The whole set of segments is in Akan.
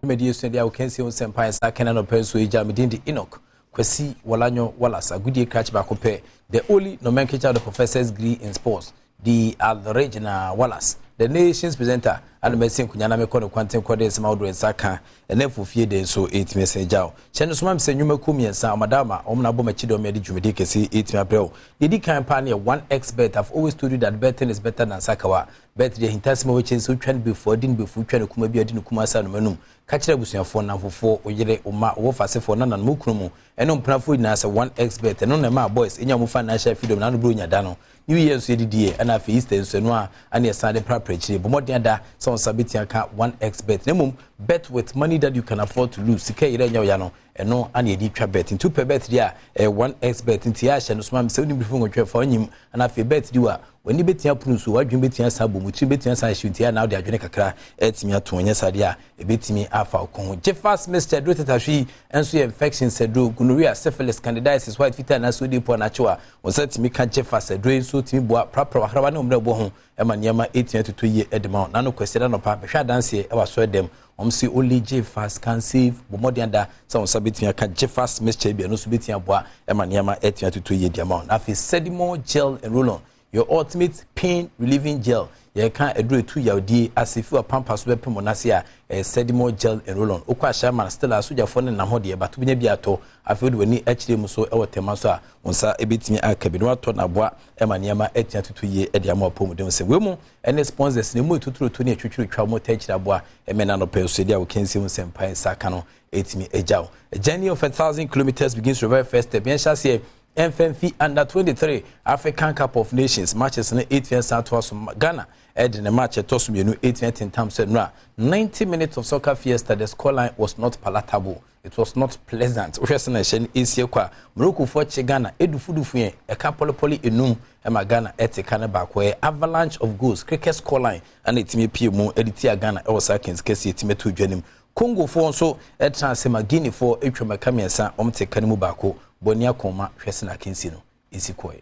Dwumadie sua deɛ a wɔkansie ho nsɛmpa nsa kɛnɛ anɔpa nso agya. Me din de Enoch Kwasi Wɔlanyo Wallace, agodie krakye baako pɛ, the only nomenclature of the professor's degree in sports, the original Wallace, the nation's presenter. Ana mɛsi nkonnwa na mekɔ ne kwanten kɔde nsɛm ahodoɔ nsa ka ɛnɛ fofie de nso ɛtumi ɛsɛn gya o. Hyɛ no soma mi sɛ nnwumakuo mmiɛnsa ɔmadama wɔn na abɔ m'akyi dɔm yɛde dwumadie kɛse ɛtumi abrɛ wo. Deɛ di kan paa ne yɛ 1xBet. I've always told you that betting is better than sakawa. Bet deɛ hintasɛm a wɔkyɛn sɛ wotwa no bɛfu, adi no bɛfu, wotwa no kuma bi, adi no kuma asa no manum. Ka kyerɛ abusuafoɔ, namfofoɔ, oyere, ɔma, ɔwɔ fasefoɔ, na nananom, kunu mu ɛne mpenafoɔ nyinaa sɛ 1xBet ɛno na ɛma boys ɛnya mo financial freedom na ano buro nya da no. New Year nso yɛdidie, ɛna afei Easter nso ɛno a ɛne yɛsan de prapra akyire. Bɔ mmɔden ada sɛ wɔn nsa bɛtia ka 1xBet, na mmom bet with money that you can afford to lose. Sika yɛrɛ nyɛ ɔya no, ɛno ana yɛde twa bet. Nti wopɛ bet deɛ a, ɛyɛ 1xBet. Nti yɛ ahyɛ no soma sɛ wonim bifo nwɔtwe fa onyim, ɛna afei bet di wa w'ani bɛtia pono so, w'adwene bɛtia san bɔ mu, tiri bɛtia san ahyew. Nti yɛ na wode adwene kakra ɛtumi ato nyɛ saa deɛ a ɛbɛtumi afa wo kɔn ho. Gyefas mixture duro tetahwe yi nso yɛ infection sɛ duro, gonorrhea, syphilis, candidiasis, white fitaa anaasɛ wodi po anakyew a wɔn nsa tumi ka. Gyefas aduro yi nso tumi boa prapra wahrawa ne ommerɛ bɔ ho ɛma nneɛma ɛtumi atoto yie ɛde ma wo. Nano Kwasi da nɔpa bɛhwɛ adanseɛ ɛwɔ asɔre dɛm, wɔn si only Gyefas can save. Bɔ mmɔden ada sɛ wɔn nsa bɛtumi aka Gyefas mixture bi, ɛno nso bɛtumi aboa ɛma nneɛma ɛtumi atoto yie de ama wo. Na afei Sedimo gel and roll on, your ultimate pain relieving gel. Yɛka aduro etu yawdie ase fi wapampa so bɛpem wɔn ase a, ɛyɛ Sedimo gel and roll on. Okɔ ahyɛma still a sogyafoɔ ne nam hɔ deɛ bato bi nya bi atɔ. Afei wode w'ani akyerɛ mu so ɛwɔ tɛma so a, wɔn nsa ebɛtumi aka bi na watɔ n'aboa ɛma nneɛma atumi atoto yie ɛde ama apɔmuden sɛ wei mu ɛne sponsors na emu etuturutu ne etwitwiri twa wɔn tɛ akyire aboa ɛmɛ n'anɔpɛ so deɛ a wɔkɛnsi ho nsɛmpa nsa ka no etumi agya wo. A journey of 1,000 kilometers begins with the very first step. Yɛn hyɛ aseɛ mfɛnfi Under 23 African Cup of Nations matches no ɛtumi san toa so. Ghana ɛde ne match ɛtɔ so mmienu ɛtumi tentam sɛ nura 90 minutes of soccer fiesta. The scoreline was not palatable, it was not pleasant. Wohwɛ sɛ na ɛhyɛ no ɛsie kɔ a, Moroccofoɔ kye Ghana ɛdufudufu yɛn ɛka pɔlepɔle enum ɛma Ghana ɛte ka no baako. Ɛyɛ avalanche of goals, cricket scoreline ɛna ɛtumi pie mu ɛde tia Ghana ɛwɔ saa kɛnsi kɛseɛ ɛtumi ɛto dwa nim. Congofoɔ nso ɛtena ase ma Guineafoɔ atwa mɛka mmiɛnsa, wɔn te ka no mu baako bɔnni akɔnma. Hwɛ sɛ na akansi no ɛsi kɔɛ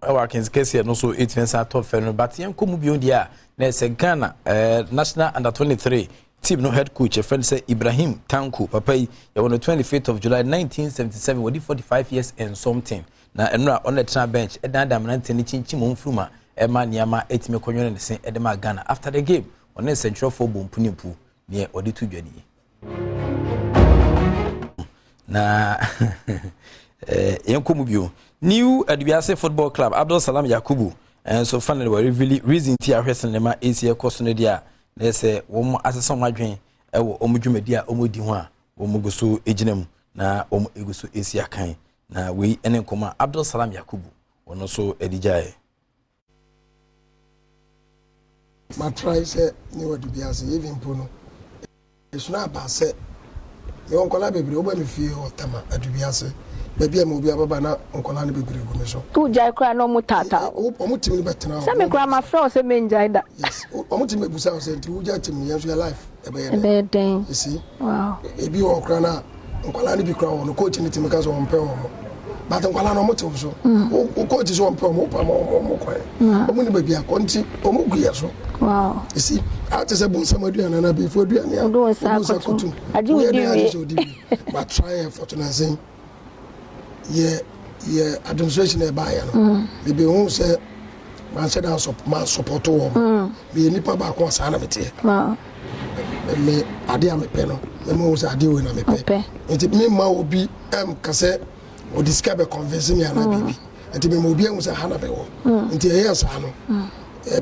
ɛwɔ akansi kɛseɛ no so ɛtumi nsa atɔ fɛ no. But yɛn kɔ mu bio deɛ a, na ɛsɛ Ghana national Under 23 team no head coach ɛfrɛ no sɛ Ibrahim Tanko. Papa yi yɛwɔ no 25th of July 1977, wɔde 45 years and something. Na ɛnora ɔno ɛtena bench ɛdandan mmeranteɛ no kyinkyim wɔn mfuruma ɛma nneɛma ɛtumi kɔnwene ne se ɛde ma Ghana. After the game, ɔne nsɛntwerɛfoɔ bɔ mpu neɛ ɔde to dwa nie na yɛnkɔ mu bio. New Adubiase Football Club, Abdul Salam Yakubu nso finally wɔ reveal reason ti ahwɛ sinima esi ɛkɔ so no deɛ a, na ɛsɛ wɔn asesa wɔn adwene ɛwɔ wɔn dwumadi a wɔn di ho a wɔn gu so gyina mu na wɔn gu so esi akan. Na wei ne nkɔmɔ a Abdul Salam Yakubu wɔn nso de gyaeɛ. Ma try sɛ ne wɔ Dubiase, even mpo no esuna aba sɛ mewɔ nkɔla bebree. Woba me fie wɔ Tama Adubiase, baabi a ma obi ababa na nkɔla no bebree gu me so. Wogyae koraa na ɔmo taataa. Ɔmo timi no bɛtena hɔ. Sɛ me koraa mafrɛ wo sɛ mengyae da. Yes, ɔmo timi bɛbusa wo sɛ nti wogya team no, yɛn nso yɛ life ɛbɛyɛ dɛn? Ɛbɛyɛ dɛn? You see, ebi wɔ koraa na nkɔla no bi koraa wɔ no, coach no timi ka sɛ ɔmpɛ wɔn mo, but nkɔla no ɔmo te wo so. Wo coach sɛ ɔmpɛ wɔn, wopa ma ɔmo kwan, ɔmo ni baabi akɔ nti ɔmo gu yɛ so. You see, ate sɛ bonsam aduane na abɛɛfo aduane a wode wo nsa akɔtum agye wo woyɛ di dɛn agye wie sɛ odi wie. But try effort na nsɛn yɛ administration a ɛbaayɛ no, bebe hu sɛ manhyɛ da ma support wɔn. Meyɛ nipa baako a saa na meteɛ. Me adeɛ a mepɛ no, mɛma wo sɛ adeɛ wei na mepɛ. Ɔpɛ. Nti memma obi ɛmka sɛ ɔde sika bɛ convince me anaa biribi. Nti mema obi ahu sɛ ha na mewɔ. Nti ɛyɛ saa no,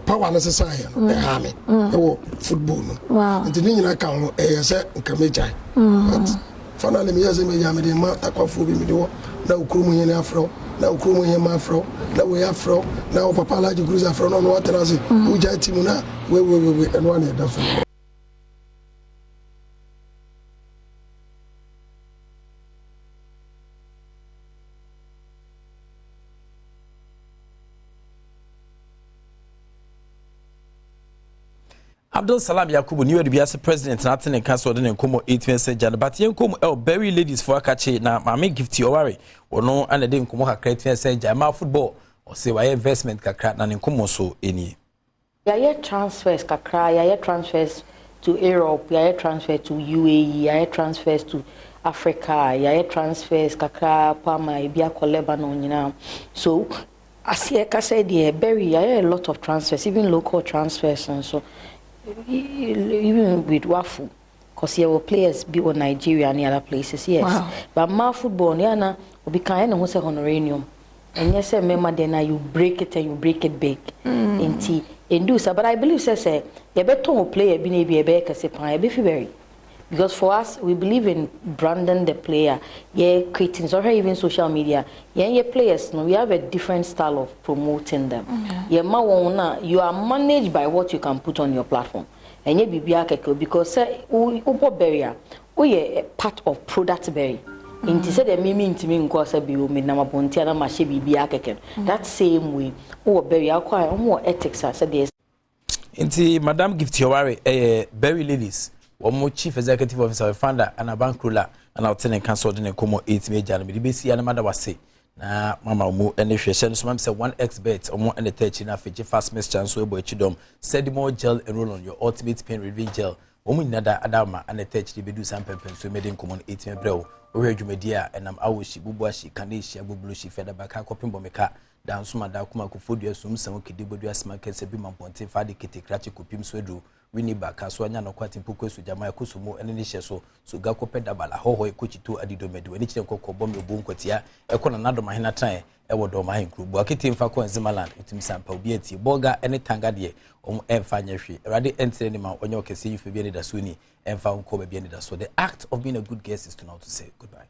power no sesaeɛ no, ɛha me ɛwɔ football no. Nti ne nyinaa ka ho ɛyɛ sɛ nka megyae, but finally meyɛ sɛ megyae, mede ma takwafoɔ bi mede wɔ na wo kurom hene afrɛ wo, na wo kurom hema afrɛ wo, na wei afrɛ wo, na wo papa Alhaji Cruz afrɛ wo, na ɔno watena ase wogyae ti mu na weiweiwei ɛno ana ɛda so. Abdul Salam Yakubu, New Adubiase president, na ate ne nka sɛ ɔde ne nkɔmmɔ ɛtumi sɛ gya no. But yɛn nkɔmmɔ ɛwɔ Berry Ladies fo akakye na Maame Gifty Ɔware, ɔno ana de nkɔmmɔ kakra ɛtumi sɛ gya ma football. Ɔsɛ wayɛ investment kakra na ne nkɔmmɔ so ɛnie. Yɛayɛ transfers kakra, yɛayɛ transfers. to Europe, yɛayɛ transfer to UAE, yɛayɛ transfers to Africa, yɛayɛ transfers kakra po ama ebi akɔ Lebanon nyinaa. So aseɛ kasa deɛ, Berry yɛayɛ a lot of transfers, even local transfers nso, even with WAFU, 'cause yɛwɔ players bi wɔ Nigeria ne other places, yes. But mmaa football no, yɛana obi kan ɛne ho sɛ honorarium, ɛnyɛ sɛ mmarima deɛ na you break it and you break it big. Nti ndu sa, but I believe sɛ yɛbɛtɔn player bi na ebi yɛbɛyɛ kɛse paa, yɛbɛfi Berry, because for us, we believe in branding the player. Yɛ creating, so even social media, yɛn yɛ players no, we have a different style of promoting them. Yɛ ma wɔn na you are managed by what you can put on your platform. Ɛnyɛ biribiara kɛkɛ, because sɛ wobɔ Berry a, woyɛ part of product Berry. Nti sɛdeɛ mimi ntumi nkɔ sɛ bi omi nam abɔnten na ma hyɛ biribiara kɛkɛ no, that same way wowɔ Berry akɔ a, wɔn wɔ ethics a sɛdeɛ. Nti Madam Gift Oware ɛyɛ Berry Ladies wɔn chief executive officer, founder ana bankroller, ana ɔte ne nka so ɔde ne nkɔmmɔ ɛtumi agya no. Mede bɛsi anam ada wase na mama wɔn ne hwɛ hyɛ no so mam sɛ 1xBet wɔn ne tɛ akyi no. Afei gye fast mixture nso ɛbɔ akyi dɔm. Sedimo gel and roll on, your ultimate pain relieving gel. Wɔn nyinaa da ada ama ana tɛ akyiri bɛdu saa mpɛmpɛnso mɛde nkɔmmɔ no ɛtumi brɛ wo. Wohwɛ dwumadie a ɛnam awohyi, bubuahyi, kanehyi, agboblohyi, fɛdabaka, kɔpem bɔmeka, dansoma, daakoma, kofodua, sum, sɛm, kede, bodua, sema, kɛsɛ bi, ma mpɔnten fa de kete krakye kɔpim so aduru wini ba kaso anya nɔkɔ atempo kɔ so gyama ɛkɔ so mu ɛne ne hyɛ so so ga kɔpɛ dabala hɔhɔ ɛkɔ kyito adidomadi w'ani kyerɛ nkɔkɔ bɔ mi obo nkɔtia ɛkɔ nana dɔmahene atenaeɛ ɛwɔ dɔmahen kuro bu akete mfa kɔ Nzemaland. Ɛtumi sampa obi atie bɔga ɛne tanga deɛ, ɔmo ɛmfa nyɛ hwee. Awurade ɛntere ne ma ɔnyɛ ɔkɛseɛ yi fɛ bi anidasoɔ ni ɛmfa nkɔ baabi anidasoɔ. The act of being a good guest is to know to say goodbye.